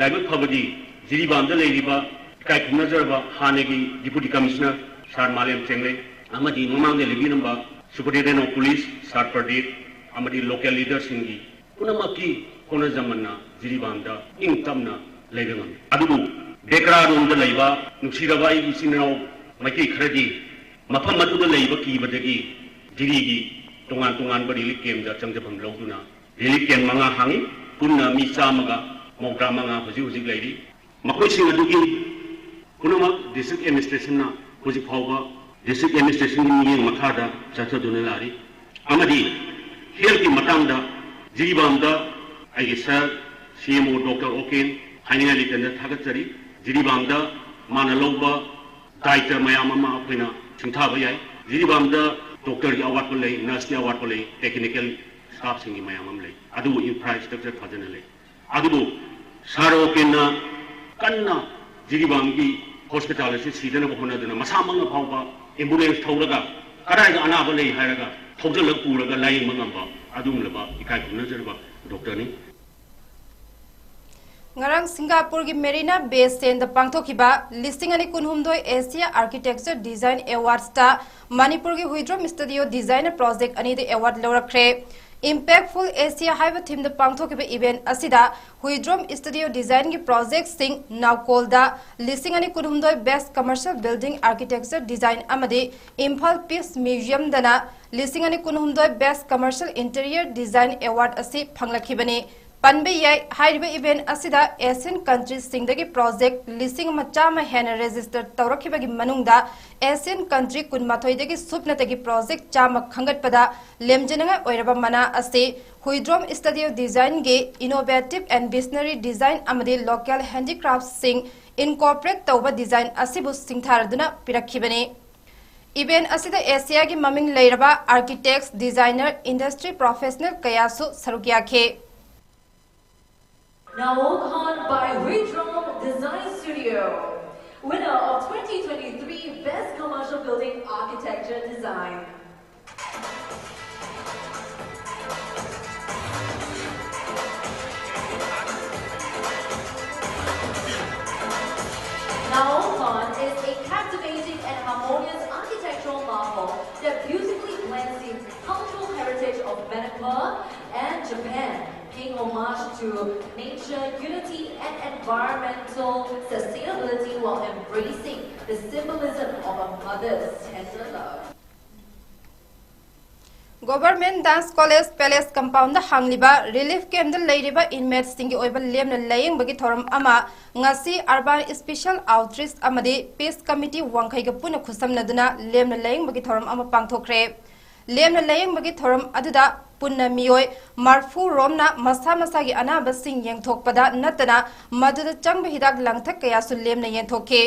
ꯂꯥꯏꯕꯛ ꯐꯕꯗꯤ ꯖꯤꯔꯤꯕꯥꯝꯗ ꯂꯩꯔꯤꯕ ꯏꯀꯥꯏ ꯈꯨꯝꯅꯖꯔꯕ ꯍꯥꯟꯅꯒꯤ Deputy Commissioner Sir ꯃꯥꯂꯦꯝ ꯊꯦꯡꯂꯩ ꯑꯃꯗꯤ ꯃꯃꯥꯡꯗ ꯂꯩꯕꯤꯔꯝꯕ Superintendent of Police Sir Pradeep ꯑꯃꯗꯤ local leader ꯁꯤꯡꯒꯤ ꯄꯨꯝꯅꯃꯛꯀꯤ ꯍꯣꯠꯅꯖꯃꯟꯅ ꯖꯤꯔꯤꯕꯥꯝꯗ ꯏꯪ ꯇꯞꯅ ꯂꯩꯕ ꯉꯝꯃꯤ꯫ ꯑꯗꯨꯕꯨ ꯕꯦꯀ꯭ꯔꯥꯔꯣꯝꯗ ꯂꯩꯕ ꯅꯨꯡꯁꯤꯔꯕ ꯑꯩꯒꯤ ꯏꯆꯤꯟ ꯏꯅꯥꯎ ꯃꯩꯇꯩ ꯈꯔꯗꯤ ꯃꯐꯝ ꯑꯗꯨꯗ ꯂꯩꯕ ꯀꯤꯕꯗꯒꯤ ꯖꯤꯔꯤꯒꯤ ꯇꯣꯉꯥꯟ ꯇꯣꯉꯥꯟꯕ relief camp ꯇ ꯆꯪꯖꯐꯝ ꯂꯧꯗꯨꯅ relief camp ꯃꯉꯥ ꯍꯥꯡꯉꯤ꯫ ꯄꯨꯟꯅ ꯃꯤ ꯆꯥꯝꯃꯒ ꯃꯧꯗ꯭ꯔꯥ ꯃꯉꯥ ꯍꯧꯖꯤꯛ ꯍꯧꯖꯤꯛ ꯂꯩꯔꯤ꯫ ꯃꯈꯣꯏꯁꯤꯡ ꯑꯗꯨꯒꯤ ꯄꯨꯝꯅꯃꯛ district administration ꯅ ꯍꯧꯖꯤꯛ ꯐꯥꯎꯕ district administration ꯒꯤ ꯃꯤꯠꯌꯦꯡ ꯃꯈꯥꯗ ꯆꯠꯊꯗꯨꯅ ꯂꯥꯛꯂꯤ꯫ ꯑꯃꯗꯤ health ꯀꯤ ꯃꯇꯥꯡꯗ ꯖꯤꯔꯤꯕꯥꯝꯗ ꯑꯩꯒꯤ sir C M O Doctor ꯑꯣꯀꯦꯟ ꯍꯥꯏꯅꯤꯡꯉꯥꯏ ꯂꯩꯇꯅ ꯊꯥꯒꯠꯆꯔꯤ꯫ ꯖꯤꯔꯤꯕꯥꯝꯗ ꯃꯥꯅ ꯂꯧꯕ ꯗꯥꯏꯇ ꯃꯌꯥꯝ ꯑꯃ ꯑꯩꯈꯣꯏꯅ ꯁꯤꯡꯊꯥꯕ ꯌꯥꯏ꯫ ꯖꯤꯔꯤꯕꯥꯝꯗ doctor ꯒꯤ ꯑꯋꯥꯠꯄ ꯂꯩ, nurse ꯀꯤ ꯑꯋꯥꯠꯄ ꯂꯩ, technical staff ꯁꯤꯡꯒꯤ ꯃꯌꯥꯝ ꯑꯃ ꯂꯩ꯫ ꯑꯗꯨꯕꯨ infrastructure ꯐꯖꯅ ꯂꯩ꯫ ꯑꯗꯨꯕꯨ sir ꯑꯣꯀꯦꯟꯅ ꯀꯟꯅ ꯖꯤꯔꯤꯕꯥꯝꯒꯤ hospital ꯑꯁꯤ ꯁꯤꯗꯅꯕ ꯍꯣꯠꯅꯗꯨꯅ ꯃꯁꯥꯃꯛꯅ ꯐꯥꯎꯕ ambulance ꯊꯧꯔꯒ ꯀꯗꯥꯏꯗ ꯑꯅꯥꯕ ꯂꯩ ꯍꯥꯏꯔꯒ ꯊꯧꯖꯤꯜꯂꯒ ꯄꯨꯔꯒ ꯂꯥꯌꯦꯡꯕ ꯉꯝꯕ ꯑꯗꯨꯒꯨꯝꯂꯕ ꯏꯀꯥꯏ ꯈꯨꯝꯅꯖꯔꯕ doctor ꯅꯤ꯫ ꯉꯔꯥꯡ ꯁꯤꯡꯒꯥꯄꯨꯔꯒꯤ ꯃꯦꯔꯤꯅꯥ ꯕꯦ ꯁꯦꯟꯗ ꯄꯥꯡꯊꯣꯛꯈꯤꯕ ꯂꯤꯁꯤꯡ ꯑꯅꯤ ꯀꯨꯟꯍꯨꯝꯗꯣꯏ Asia Architecture Design Awards ꯇ ꯃꯅꯤꯄꯨꯔꯒꯤ ꯍꯨꯏꯗ꯭ꯔꯣꯝ Studio Design Project ꯑꯅꯤꯗ award ꯂꯧꯔꯛꯈ꯭ꯔꯦ꯫ Impactful Asia ꯍꯥꯏꯕ theme ꯗ ꯄꯥꯡꯊꯣꯛꯈꯤꯕ event ꯑꯁꯤꯗ ꯍꯨꯏꯗ꯭ꯔꯣꯝ Studio Design ꯒꯤ project ꯁꯤꯡ ꯅꯥꯎꯀꯣꯜꯗ ꯂꯤꯁꯤꯡ ꯑꯅꯤ ꯀꯨꯟꯍꯨꯝꯗꯣꯏ Best Commercial Building Architecture Design ꯑꯃꯗꯤ ꯏꯝꯐꯥꯜ Peace Museum ꯗꯅ ꯂꯤꯁꯤꯡ ꯑꯅꯤ ꯀꯨꯟꯍꯨꯝꯗꯣꯏ Best Commercial Interior Design Award ꯑꯁꯤ ꯐꯪꯂꯛꯈꯤꯕꯅꯤ꯫ ꯄꯟꯕ ꯌꯥꯏ꯫ ꯍꯥꯏꯔꯤꯕ event ꯑꯁꯤꯗ Asian countryꯁꯤꯡꯗꯒꯤ project ꯂꯤꯁꯤꯡ ꯑꯃ ꯆꯥꯝꯃ ꯍꯦꯟꯅ register ꯇꯧꯔꯛꯈꯤꯕꯒꯤ ꯃꯅꯨꯡꯗ Asian country ꯀꯨꯟꯃꯥꯊꯣꯏꯗꯒꯤ ꯁꯨꯞꯅꯇꯒꯤ project ꯆꯥꯝꯃ ꯈꯟꯒꯠꯄꯗ ꯂꯦꯝꯖꯅꯤꯡꯉꯥꯏ ꯑꯣꯏꯔꯕ ꯃꯅꯥ ꯑꯁꯤ Huidrom Studio Designꯒꯤ innovative and visionary design ꯑꯃꯗꯤ local handicraftsꯁꯤꯡ incorporate ꯇꯧꯕ design ꯑꯁꯤꯕꯨ ꯁꯤꯡꯊꯥꯔꯗꯨꯅ ꯄꯤꯔꯛꯈꯤꯕꯅꯤ꯫ Event ꯑꯁꯤꯗ Asiaꯒꯤ ꯃꯃꯤꯡ ꯂꯩꯔꯕ architects, designer, industry professional ꯀꯌꯥꯁꯨ ꯁꯔꯨꯛ ꯌꯥꯈꯤ꯫ Naokhan by Huidrom Design Studio, winner of twenty twenty-three Best Commercial Building Architecture Design. Naokhan is a captivating and harmonious architectural marvel that beautifully blends the cultural heritage of Manipur and Japan, paying homage to nature, unity, and environmental sustainability while embracing the symbolism of a mother's tender love. Government Dance College Palace Compoundꯗ ꯍꯥꯡꯂꯤꯕ relief campꯗ ꯂꯩꯔꯤꯕ inmateꯁꯤꯡꯒꯤ ꯑꯣꯏꯕ ꯂꯦꯝꯅ ꯂꯥꯌꯦꯡꯕꯒꯤ ꯊꯧꯔꯝ ꯑꯃ ꯉꯁꯤ Urban Special Outreach ꯑꯃꯗꯤ Peace Committee ꯋꯥꯡꯈꯩꯒ ꯄꯨꯟꯅ ꯈꯨꯠꯁꯝꯅꯗꯨꯅ ꯂꯦꯝꯅ ꯂꯥꯌꯦꯡꯕꯒꯤ ꯊꯧꯔꯝ ꯑꯃ ꯄꯥꯡꯊꯣꯛꯈ꯭ꯔꯦ꯫ ꯂꯦꯝꯅ ꯂꯥꯌꯦꯡꯕꯒꯤ ꯊꯧꯔꯝ ꯑꯗꯨꯗ ꯄꯨꯟꯅ ꯃꯤꯑꯣꯏ ꯃꯔꯐꯨ ꯔꯣꯝꯅ ꯃꯁꯥ ꯃꯁꯥꯒꯤ ꯑꯅꯥꯕꯁꯤꯡ ꯌꯦꯡꯊꯣꯛꯄꯗ ꯅꯠꯇꯅ ꯃꯗꯨꯗ ꯆꯪꯕ ꯍꯤꯗꯥꯛ ꯂꯥꯡꯊꯛ ꯀꯌꯥꯁꯨ ꯂꯦꯝꯅ ꯌꯦꯟꯊꯣꯛꯈꯤ꯫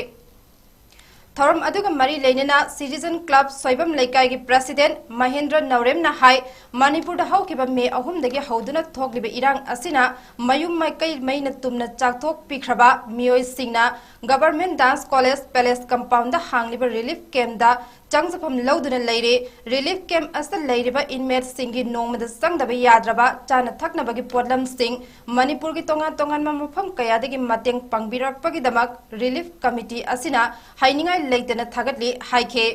ꯊꯧꯔꯝ ꯑꯗꯨꯒ ꯃꯔꯤ ꯂꯩꯅꯅ Citizen Club ꯁꯣꯏꯕꯝ ꯂꯩꯀꯥꯏꯒꯤ president ꯃꯍꯦꯟꯗ꯭ꯔ ꯅꯧꯔꯦꯝꯅ ꯍꯥꯏ, ꯃꯅꯤꯄꯨꯔꯗ ꯍꯧꯈꯤꯕ ꯃꯦ ꯑꯍꯨꯝꯗꯒꯤ ꯍꯧꯗꯨꯅ ꯊꯣꯛꯂꯤꯕ ꯏꯔꯥꯡ ꯑꯁꯤꯅ ꯃꯌꯨꯝ ꯃꯀꯩ ꯃꯩꯅ ꯇꯨꯝꯅ ꯆꯥꯛꯊꯣꯛꯄꯤꯈ꯭ꯔꯕ ꯃꯤꯑꯣꯏꯁꯤꯡꯅ Government Dance College Palace Compoundꯗ ꯍꯥꯡꯂꯤꯕ relief campꯗ ꯆꯪꯖꯐꯝ ꯂꯧꯗꯨꯅ ꯂꯩꯔꯦ꯫ Relief camp ꯑꯁꯤꯗ ꯂꯩꯔꯤꯕ inmateꯁꯤꯡꯒꯤ ꯅꯣꯡꯃꯗ ꯆꯪꯗꯕ ꯌꯥꯗ꯭ꯔꯕ ꯆꯥꯅ ꯊꯛꯅꯕꯒꯤ ꯄꯣꯠꯂꯝꯁꯤꯡ, ꯃꯅꯤꯄꯨꯔꯒꯤ ꯇꯣꯉꯥꯟ ꯇꯣꯉꯥꯟꯕ ꯃꯐꯝ ꯀꯌꯥꯗꯒꯤ ꯃꯇꯦꯡ ꯄꯥꯡꯕꯤꯔꯛꯄꯒꯤꯗꯃꯛ relief committee ꯑꯁꯤꯅ ꯍꯥꯏꯅꯤꯡꯉꯥꯏ ꯂꯩꯇꯅ ꯊꯥꯒꯠꯂꯤ ꯍꯥꯏꯈꯤ꯫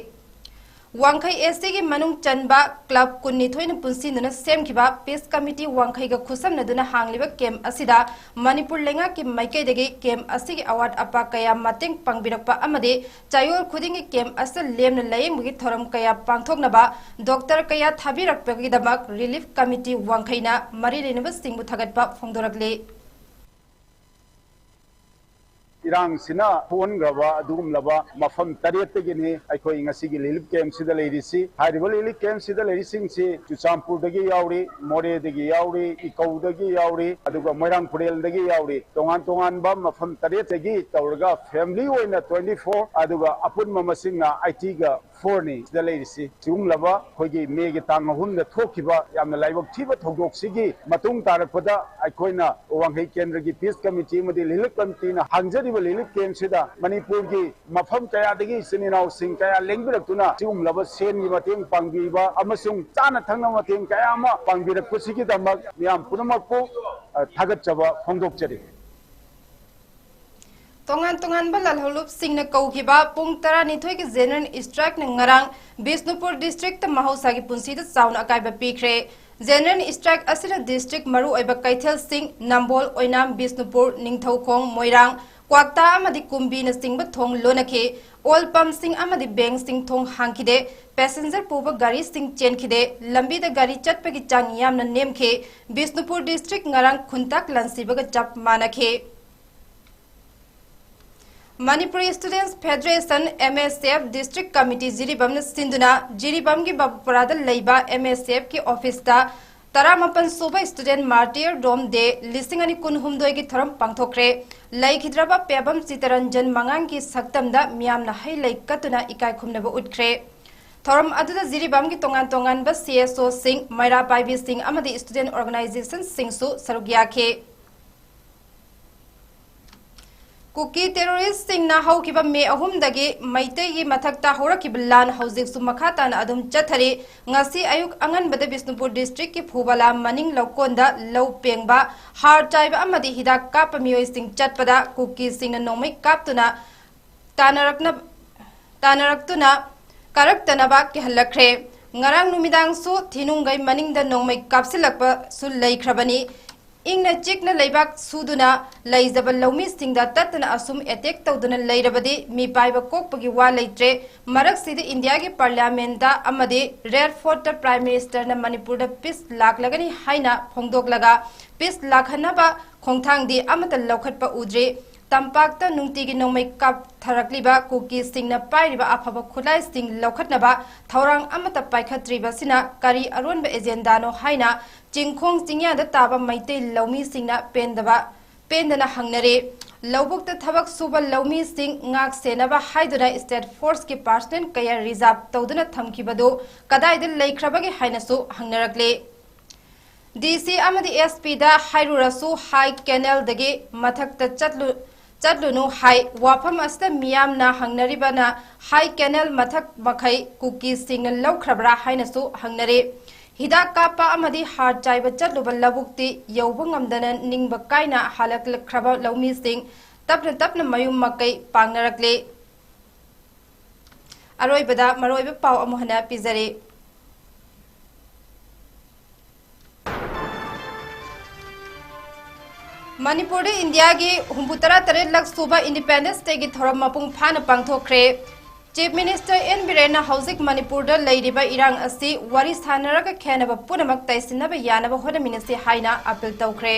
ꯋꯥꯡꯈꯩ ꯑꯦꯁ ꯇꯤꯒꯤ ꯃꯅꯨꯡ ꯆꯟꯕ ꯀ꯭ꯂꯕ ꯀꯨꯟꯅꯤꯊꯣꯏꯅ ꯄꯨꯟꯁꯤꯟꯗꯨꯅ ꯁꯦꯝꯈꯤꯕ ꯄꯤꯁ ꯀꯃꯤꯇꯤ ꯋꯥꯡꯈꯩꯒ ꯈꯨꯠꯁꯝꯅꯗꯨꯅ ꯍꯥꯡꯂꯤꯕ ꯀꯦꯝꯞ ꯑꯁꯤꯗ ꯃꯅꯤꯄꯨꯔ ꯂꯩꯉꯥꯛꯀꯤ ꯃꯥꯏꯀꯩꯗꯒꯤ ꯀꯦꯝꯞ ꯑꯁꯤꯒꯤ ꯑꯋꯥꯠ ꯑꯄꯥ ꯀꯌꯥ ꯃꯇꯦꯡ ꯄꯥꯡꯕꯤꯔꯛꯄ ꯑꯃꯗꯤ ꯆꯌꯣꯜ ꯈꯨꯗꯤꯡꯒꯤ ꯀꯦꯝꯞ ꯑꯁꯤꯗ ꯂꯦꯝꯅ ꯂꯥꯌꯦꯡꯕꯒꯤ ꯊꯧꯔꯝ ꯀꯌꯥ ꯄꯥꯡꯊꯣꯛꯅꯕ ꯗꯣꯛꯇꯔ ꯀꯌꯥ ꯊꯥꯕꯤꯔꯛꯄꯒꯤꯗꯃꯛ ꯔꯤꯂꯤꯐ ꯀꯃꯤꯇꯤ ꯋꯥꯡꯈꯩꯅ ꯃꯔꯤ ꯂꯩꯅꯕꯁꯤꯡꯕꯨ ꯊꯥꯒꯠꯄ ꯐꯣꯡꯗꯣꯔꯛꯂꯤ꯫ ꯏꯔꯥꯡꯁꯤꯅ ꯊꯣꯛꯍꯟꯈ꯭ꯔꯕ ꯑꯗꯨꯒꯨꯝꯂꯕ ꯃꯐꯝ ꯇꯔꯦꯠꯇꯒꯤꯅꯤ ꯑꯩꯈꯣꯏ ꯉꯁꯤꯒꯤ ꯔꯤꯂꯤꯐ ꯀꯦꯝꯞꯁꯤꯗ ꯂꯩꯔꯤꯁꯤ꯫ ꯍꯥꯏꯔꯤꯕ ꯔꯤꯂꯤꯐ ꯀꯦꯝꯞꯁꯤꯗ ꯂꯩꯔꯤꯁꯤꯡꯁꯤ ꯆꯨꯔꯆꯥꯟꯄꯨꯔꯗꯒꯤ ꯌꯥꯎꯔꯤ, ꯃꯣꯔꯦꯗꯒꯤ ꯌꯥꯎꯔꯤ, ꯏꯀꯧꯗꯒꯤ ꯌꯥꯎꯔꯤ, ꯑꯗꯨꯒ ꯃꯣꯏꯔꯥꯡ ꯄꯨꯔꯦꯜꯗꯒꯤ ꯌꯥꯎꯔꯤ꯫ ꯇꯣꯉꯥꯟ ꯇꯣꯉꯥꯟꯕ ꯃꯐꯝ ꯇꯔꯦꯠꯇꯒꯤ ꯇꯧꯔꯒ ꯐꯦꯃꯤꯂꯤ ꯑꯣꯏꯅ twenty four, ꯑꯗꯨꯒ ꯑꯄꯨꯟꯕ ꯃꯁꯤꯡꯅ eighty ꯒ four ꯅꯤ ꯁꯤꯗ ꯂꯩꯔꯤꯁꯤ꯫ ꯁꯤꯒꯨꯝꯂꯕ ꯑꯩꯈꯣꯏꯒꯤ ꯃꯦꯒꯤ ꯇꯥꯡ ꯑꯍꯨꯝꯗ ꯊꯣꯛꯈꯤꯕ ꯌꯥꯝꯅ ꯂꯥꯏꯕꯛ ꯊꯤꯕ ꯊꯧꯗꯣꯛꯁꯤꯒꯤ ꯃꯇꯨꯡ ꯇꯥꯔꯛꯄꯗ ꯑꯩꯈꯣꯏꯅ ꯋꯥꯡꯈꯩ ꯀꯦꯟꯗ꯭ꯔꯒꯤ ꯄꯤꯁ ꯀꯃꯤꯇꯤ ꯑꯃꯗꯤ ꯔꯤꯂꯤꯐ ꯀꯃꯤꯇꯤꯅ ꯍꯥꯡꯖꯔꯤꯕ ꯔꯤꯂꯤꯐ ꯀꯦꯝꯞꯁꯤꯗ ꯃꯅꯤꯄꯨꯔꯒꯤ ꯃꯐꯝ ꯀꯌꯥꯗꯒꯤ ꯏꯆꯤꯟ ꯏꯅꯥꯎꯁꯤꯡ ꯀꯌꯥ ꯂꯦꯡꯕꯤꯔꯛꯇꯨꯅ ꯁꯤꯒꯨꯝꯂꯕ ꯁꯦꯟꯒꯤ ꯃꯇꯦꯡ ꯄꯥꯡꯕꯤꯕ ꯑꯃꯁꯨꯡ ꯆꯥꯅ ꯊꯛꯅꯕ ꯃꯇꯦꯡ ꯀꯌꯥ ꯑꯃ ꯄꯥꯡꯕꯤꯔꯛꯄꯁꯤꯒꯤꯗꯃꯛ ꯃꯤꯌꯥꯝ ꯄꯨꯝꯅꯃꯛꯄꯨ, ꯑ, ꯊꯥꯒꯠꯆꯕ ꯐꯣꯡꯗꯣꯛꯆꯔꯤ꯫ ꯇꯣꯉꯥꯟ ꯇꯣꯉꯥꯟꯕ ꯂꯥꯜꯍꯧꯂꯨꯞꯁꯤꯡꯅ ꯀꯧꯈꯤꯕ ꯄꯨꯡ ꯇꯔꯥꯅꯤꯊꯣꯏꯒꯤ ꯖꯦꯅꯔꯦꯜ ꯏꯁꯇ꯭ꯔꯥꯏꯛꯅ ꯉꯔꯥꯡ ꯕꯤꯁꯅꯨꯄꯨꯔ ꯗꯤꯁꯇ꯭ꯔꯤꯛꯇ ꯃꯍꯧꯁꯥꯒꯤ ꯄꯨꯟꯁꯤꯗ ꯆꯥꯎꯅ ꯑꯀꯥꯏꯕ ꯄꯤꯈ꯭ꯔꯦ꯫ ꯖꯦꯅꯔꯦꯜ ꯏꯁꯇ꯭ꯔꯥꯏꯛ ꯑꯁꯤꯅ ꯗꯤꯁꯇ꯭ꯔꯤꯛ ꯃꯔꯨꯑꯣꯏꯕ ꯀꯩꯊꯦꯜꯁꯤꯡ ꯅꯝꯕꯣꯜ, ꯑꯣꯏꯅꯥꯝ, ꯕꯤꯁꯅꯨꯄꯨꯔ, ꯅꯤꯡꯊꯧꯈꯣꯡ, ꯃꯣꯏꯔꯥꯡ, ꯀ꯭ꯋꯥꯛꯇꯥ ꯑꯃꯗꯤ ꯀꯨꯝꯕꯤꯅꯆꯤꯡꯕ ꯊꯣꯡ ꯂꯣꯟꯅꯈꯤ꯫ ꯑꯣꯏꯜ ꯄꯝꯁꯤꯡ ꯑꯃꯗꯤ ꯕꯦꯡꯁꯤꯡ ꯊꯣꯡ ꯍꯥꯡꯈꯤꯗꯦ꯫ ꯄꯦꯁꯦꯟꯖꯔ ꯄꯨꯕ ꯒꯥꯔꯤꯁꯤꯡ ꯆꯦꯟꯈꯤꯗꯦ꯫ ꯂꯝꯕꯤꯗ ꯒꯥꯔꯤ ꯆꯠꯄꯒꯤ ꯆꯥꯡ ꯌꯥꯝꯅ ꯅꯦꯝꯈꯤ꯫ ꯕꯤꯁꯅꯨꯄꯨꯔ ꯗꯤꯁꯇ꯭ꯔꯤꯛ ꯉꯔꯥꯡ ꯈꯨꯟꯇꯥꯛ ꯂꯥꯟꯁꯤꯕꯒ ꯆꯞ ꯃꯥꯟꯅꯈꯤ꯫ ꯃꯅꯤꯄꯨꯔꯤ ꯁ꯭ꯇꯨꯗꯦꯟꯠꯁ ꯐꯦꯗꯔꯦꯁꯟ, ꯑꯦꯝ ꯑꯦꯁ ꯑꯦꯐ, ꯗꯤꯁꯇ꯭ꯔꯤꯛ ꯀꯃꯤꯇꯤ ꯖꯤꯔꯤꯕꯥꯝꯅ ꯁꯤꯟꯗꯨꯅ ꯖꯤꯔꯤꯕꯥꯝꯒꯤ ꯕꯥꯕꯨꯄꯥꯔꯥꯗ ꯂꯩꯕ ꯑꯦꯝ ꯑꯦꯁ ꯑꯦꯐꯀꯤ ꯑꯣꯐꯤꯁꯇ ꯇꯔꯥꯃꯥꯄꯟ ꯁꯨꯕ ꯁ꯭ꯇꯨꯗꯦꯟꯠ ꯃꯥꯔꯇꯤꯌꯔ ꯗꯣꯝ ꯗꯦ ꯂꯤꯁꯤꯡ ꯑꯅꯤ ꯀꯨꯟꯍꯨꯝꯗꯣꯏꯒꯤ ꯊꯧꯔꯝ ꯄꯥꯡꯊꯣꯛꯈ꯭ꯔꯦ꯫ ꯂꯩꯈꯤꯗ꯭ꯔꯕ ꯄꯦꯕꯝ ꯆꯤꯇꯔꯟꯖꯟ ꯃꯉꯥꯡꯒꯤ ꯁꯛꯇꯝꯗ ꯃꯤꯌꯥꯝꯅ ꯍꯩ ꯂꯩ ꯀꯠꯇꯨꯅ ꯏꯀꯥꯏ ꯈꯨꯝꯅꯕ ꯎꯠꯈ꯭ꯔꯦ꯫ ꯊꯧꯔꯝ ꯑꯗꯨꯗ ꯖꯤꯔꯤꯕꯥꯝꯒꯤ ꯇꯣꯉꯥꯟ ꯇꯣꯉꯥꯟꯕ ꯁꯤ ꯑꯦꯁ ꯑꯣꯁꯤꯡ, ꯃꯩꯔꯥ ꯄꯥꯏꯕꯤꯁꯤꯡ ꯑꯃꯗꯤ ꯁ꯭ꯇꯨꯗꯦꯟꯠ ꯑꯣꯔꯒꯅꯥꯏꯖꯦꯁꯟꯁꯤꯡꯁꯨ ꯁꯔꯨꯛ ꯌꯥꯈꯤ꯫ ꯀꯨꯀꯤ ꯇꯦꯔꯣꯔꯤꯁ꯭ꯠꯁꯤꯡꯅ ꯍꯧꯈꯤꯕ ꯃꯦ ꯑꯍꯨꯝꯗꯒꯤ ꯃꯩꯇꯩꯒꯤ ꯃꯊꯛꯇ ꯍꯧꯔꯛꯈꯤꯕ ꯂꯥꯟ ꯍꯧꯖꯤꯛꯁꯨ ꯃꯈꯥ ꯇꯥꯅ ꯑꯗꯨꯝ ꯆꯠꯊꯔꯤ꯫ ꯉꯁꯤ ꯑꯌꯨꯛ ꯑꯉꯟꯕꯗ ꯕꯤꯁꯅꯨꯄꯨꯔ ꯗꯤꯁꯇ꯭ꯔꯤꯛꯀꯤ ꯐꯨꯕꯂꯥ ꯃꯅꯤꯡ ꯂꯧꯀꯣꯟꯗ ꯂꯧ ꯄꯦꯡꯕ, ꯍꯥꯔ ꯆꯥꯏꯕ ꯑꯃꯗꯤ ꯍꯤꯗꯥꯛ ꯀꯥꯞꯄ ꯃꯤꯑꯣꯏꯁꯤꯡ ꯆꯠꯄꯗ ꯀꯨꯀꯤꯁꯤꯡꯅ ꯅꯣꯡꯃꯩ ꯀꯥꯞꯇꯨꯅ ꯇꯥꯟꯅꯔꯛꯅ-, ꯇꯥꯟꯅꯔꯛꯇꯨꯅ ꯀꯥꯔꯛꯇꯅꯕ ꯀꯤꯍꯜꯂꯛꯈ꯭ꯔꯦ꯫ ꯉꯔꯥꯡ ꯅꯨꯃꯤꯗꯥꯡꯁꯨ ꯊꯤꯅꯨꯡꯒꯩ ꯃꯅꯤꯡꯗ ꯅꯣꯡꯃꯩ ꯀꯥꯞꯁꯤꯜꯂꯛꯄꯁꯨ ꯂꯩꯈ꯭ꯔꯕꯅꯤ꯫ ꯏꯪꯅ ꯆꯤꯛꯅ ꯂꯩꯕꯥꯛ ꯁꯨꯗꯨꯅ ꯂꯩꯖꯕ ꯂꯧꯃꯤꯁꯤꯡꯗ ꯇꯠꯇꯅ ꯑꯁꯨꯝ ꯑꯦꯇꯦꯛ ꯇꯧꯗꯨꯅ ꯂꯩꯔꯕꯗꯤ ꯃꯤꯄꯥꯏꯕ ꯀꯣꯛꯄꯒꯤ ꯋꯥ ꯂꯩꯇ꯭ꯔꯦ꯫ ꯃꯔꯛꯁꯤꯗ ꯏꯟꯗꯤꯌꯥꯒꯤ ꯄꯥꯔꯂꯤꯌꯥꯃꯦꯟꯗ ꯑꯃꯗꯤ ꯔꯦꯗ ꯐꯣꯔꯠꯇ ꯄ꯭ꯔꯥꯏꯝ ꯃꯤꯅꯤꯁꯇꯔꯅ ꯃꯅꯤꯄꯨꯔꯗ ꯄꯤꯁ ꯂꯥꯛꯂꯒꯅꯤ ꯍꯥꯏꯅ ꯐꯣꯡꯗꯣꯛꯂꯒ ꯄꯤꯁ ꯂꯥꯛꯍꯟꯅꯕ ꯈꯣꯡꯊꯥꯡꯗꯤ ꯑꯃꯠꯇ ꯂꯧꯈꯠꯄ ꯎꯗ꯭ꯔꯤ꯫ ꯇꯝꯄꯥꯛꯇ ꯅꯨꯡꯇꯤꯒꯤ ꯅꯣꯡꯃꯩ ꯀꯥꯞꯊꯔꯛꯂꯤꯕ ꯀꯨꯀꯤꯁꯤꯡꯅ ꯄꯥꯏꯔꯤꯕ ꯑꯐꯕ ꯈꯨꯠꯂꯥꯏꯁꯤꯡ ꯂꯧꯈꯠꯅꯕ ꯊꯧꯔꯥꯡ ꯑꯃꯠꯇ ꯄꯥꯏꯈꯠꯇ꯭ꯔꯤꯕꯁꯤꯅ ꯀꯔꯤ ꯑꯔꯣꯟꯕ ꯑꯦꯖꯦꯟꯗꯥꯅꯣ ꯍꯥꯏꯅ ꯆꯤꯡꯈꯣꯡ ꯆꯤꯡꯌꯥꯗ ꯇꯥꯕ ꯃꯩꯇꯩ ꯂꯧꯃꯤꯁꯤꯡꯅ ꯄꯦꯟꯗꯕ, ꯄꯦꯟꯗꯅ ꯍꯪꯅꯔꯦ꯫ ꯂꯧꯕꯨꯛꯇ ꯊꯕꯛ ꯁꯨꯕ ꯂꯧꯃꯤꯁꯤꯡ ꯉꯥꯛ ꯁꯦꯟꯅꯕ ꯍꯥꯏꯗꯨꯅ ꯁ꯭ꯇꯦꯠ ꯐꯣꯔꯁꯀꯤ ꯄꯥꯔꯁꯅꯦꯜ ꯀꯌꯥ ꯔꯤꯖꯥꯔꯚ ꯇꯧꯗꯨꯅ ꯊꯝꯈꯤꯕꯗꯨ ꯀꯗꯥꯏꯗ ꯂꯩꯈ꯭ꯔꯕꯒꯦ ꯍꯥꯏꯅꯁꯨ ꯍꯪꯅꯔꯛꯂꯦ꯫ ꯗꯤ ꯁꯤ ꯑꯃꯗꯤ ꯑꯦꯁ ꯄꯤꯗ ꯍꯥꯏꯔꯨꯔꯁꯨ ꯍꯥꯏ ꯀꯦꯅꯦꯜꯗꯒꯤ ꯃꯊꯛꯇ ꯆꯠꯂꯨ, ꯆꯠꯂꯨꯅꯨ ꯍꯥꯏ꯫ ꯋꯥꯐꯝ ꯑꯁꯤꯗ ꯃꯤꯌꯥꯝꯅ ꯍꯪꯅꯔꯤꯕꯅ ꯍꯥꯏ ꯀꯦꯅꯦꯜ ꯃꯊꯛ ꯃꯈꯩ ꯀꯨꯀꯤꯁꯤꯡꯅ ꯂꯧꯈ꯭ꯔꯕ꯭ꯔꯥ ꯍꯥꯏꯅꯁꯨ ꯍꯪꯅꯔꯤ꯫ ꯍꯤꯗꯥꯛ ꯀꯥꯞꯄ ꯑꯃꯗꯤ ꯍꯥꯔ ꯆꯥꯏꯕ ꯆꯠꯂꯨꯕ ꯂꯧꯕꯨꯛꯇꯤ ꯌꯧꯕ ꯉꯝꯗꯅ ꯅꯤꯡꯕ ꯀꯥꯏꯅ ꯍꯜꯂꯛꯈ꯭ꯔꯕ ꯂꯧꯃꯤꯁꯤꯡ ꯇꯞꯅ ꯇꯞꯅ ꯃꯌꯨꯝ ꯃꯀꯩ ꯄꯥꯡꯅꯔꯛꯂꯦ꯫ ꯑꯔꯣꯏꯕꯗ ꯃꯔꯨꯑꯣꯏꯕ ꯄꯥꯎ ꯑꯃꯨꯛ ꯍꯟꯅ ꯄꯤꯖꯔꯤ꯫ ꯃꯅꯤꯄꯨꯔꯗ ꯏꯟꯗꯤꯌꯥꯒꯤ ꯍꯨꯝꯐꯨꯇꯔꯥ ꯇꯔꯦꯠ ꯂꯛ ꯁꯨꯕ ꯏꯟꯗꯤꯄꯦꯟꯗꯦꯟꯁ ꯗꯦꯒꯤ ꯊꯧꯔꯝ ꯃꯄꯨꯡ ꯐꯥꯅ ꯄꯥꯡꯊꯣꯛꯈ꯭ꯔꯦ꯫ ꯆꯤꯐ ꯃꯤꯅꯤꯁꯇꯔ ꯑꯦꯟ ꯕꯤꯔꯦꯟꯅ ꯍꯧꯖꯤꯛ ꯃꯅꯤꯄꯨꯔꯗ ꯂꯩꯔꯤꯕ ꯏꯔꯥꯡ ꯑꯁꯤ ꯋꯥꯔꯤ ꯁꯥꯟꯅꯔꯒ ꯈꯦꯟꯅꯕ ꯄꯨꯝꯅꯃꯛ ꯇꯩꯁꯤꯟꯅꯕ ꯌꯥꯅꯕ ꯍꯣꯠꯅꯃꯤꯟꯅꯁꯤ ꯍꯥꯏꯅ ꯑꯄꯤꯜ ꯇꯧꯈ꯭ꯔꯦ꯫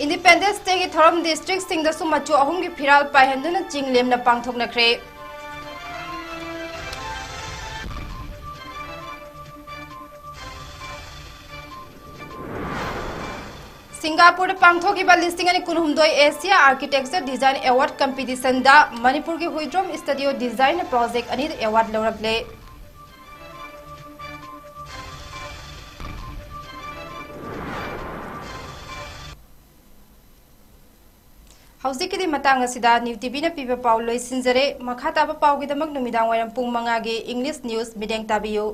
ꯏꯟꯗꯤꯄꯦꯟꯗꯦꯟꯁ ꯗꯦꯒꯤ ꯊꯧꯔꯝ ꯗꯤꯁꯇ꯭ꯔꯤꯛꯁꯤꯡꯗꯁꯨ ꯃꯆꯨ ꯑꯍꯨꯝꯒꯤ ꯐꯤꯔꯥꯜ ꯄꯥꯏꯍꯟꯗꯨꯅ ꯆꯤꯡ ꯂꯦꯝꯅ ꯄꯥꯡꯊꯣꯛꯅꯈ꯭ꯔꯦ꯫ ꯁꯤꯡꯒꯥꯄꯨꯔꯗ ꯄꯥꯡꯊꯣꯛꯈꯤꯕ ꯂꯤꯁꯤꯡ ꯑꯅꯤ ꯀꯨꯟꯍꯨꯝꯗꯣꯏ ꯑꯦꯁꯤꯌꯥ ꯑꯥꯔꯀꯤꯇꯦꯛꯆꯔ ꯗꯤꯖꯥꯏꯟ ꯑꯦꯋꯥꯔꯗ ꯀꯝꯄꯤꯇꯤꯁꯟꯗ ꯃꯅꯤꯄꯨꯔꯒꯤ ꯍꯨꯏꯗ꯭ꯔꯣꯝ ꯁ꯭ꯇꯨꯗꯤꯑꯣ ꯗꯤꯖꯥꯏꯟꯅ ꯄ꯭ꯔꯣꯖꯦꯛ ꯑꯅꯤꯗ ꯑꯦꯋꯥꯔꯗ ꯂꯧꯔꯛꯂꯦ꯫ ꯍꯧꯖꯤꯛꯀꯤꯗꯤ ꯃꯇꯥꯡ ꯑꯁꯤꯗ ꯅ꯭ꯌꯨ ꯇꯤꯚꯤꯅ ꯄꯤꯕ ꯄꯥꯎ ꯂꯣꯏꯁꯤꯟꯖꯔꯦ꯫ ꯃꯈꯥ ꯇꯥꯕ ꯄꯥꯎꯒꯤꯗꯃꯛ ꯅꯨꯃꯤꯗꯥꯡ ꯋꯥꯏꯔꯝ ꯄꯨꯡ ꯃꯉꯥꯒꯤ ꯏꯪꯂꯤꯁ ꯅ꯭ꯌꯨꯁ ꯃꯤꯠꯌꯦꯡ ꯇꯥꯕꯤꯌꯨ꯫